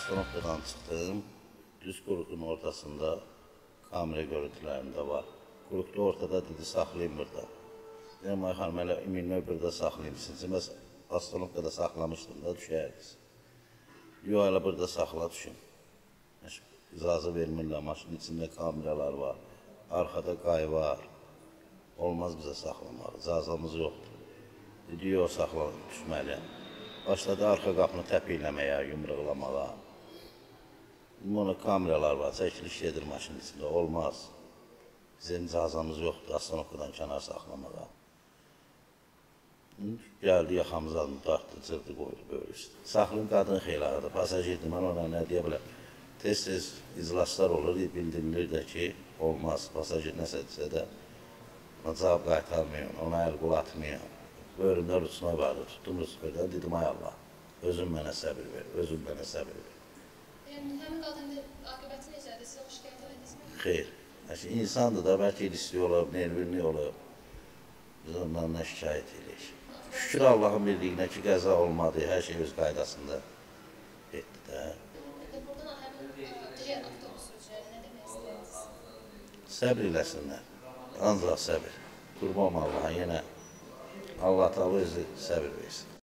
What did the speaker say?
Astanovkadan çıxdım. Düz qurğun ortasında kamera görüntülərində var. Qurğda ortada dedi, saxlayın burada. Dedim, ay xanım, elə ümumi burada saxlayın. Mən Astanovkada saxlamışdım da, düşərdiniz. Yox, elə burada saxla, düşün. İcazə vermirlər, maşının içində kameralar var, arxada qay var. Olmaz bizə saxlamaq, icazamız yoxdur. Dedi, yox, saxla, düşməliyəm. Başladı arxa qapını təpikləməyə, yumruqlamağa. Ona kameralar var, çəkiliş gedir maşının içində, olmaz. Bizim icazamız yoxdur Astanovkadan kənar saxlamağa. Gəldi, yaxamıza dartdı, cırdı, qoydu böyle işte. Saxlın qadın xeyladır, pasajirdir, mən ona nə deyə bilərəm. Tez-tez iclaslar olur, bildirilir də ki, olmaz, pasajir nəsə desə də ona cavab qaytarmayın, ona əl qul atmayın. Böyrümdə ruçuna vardı, tutdum ruçuna, dedim, ay Allah, özün mənə səbir ver, özün mənə səbir ver. Həmin qadının aqibəti necədir? Siz o şikayət edinizmi? Xeyr. İnsandır da, bəlkə ilişdi olub, nervinli olub. Biz ondan nə şikayət edirik. Şükür Allahın bildiyinə ki, qəza olmadı, hər şey öz qaydasında etdi də. Buradan həmin digər avtobus sürücülərə nə demək istəyirsiniz? Səbr eləsinlər, ancaq səbr. Qurban Allaha yenə Allah-Teala özü səbir versin.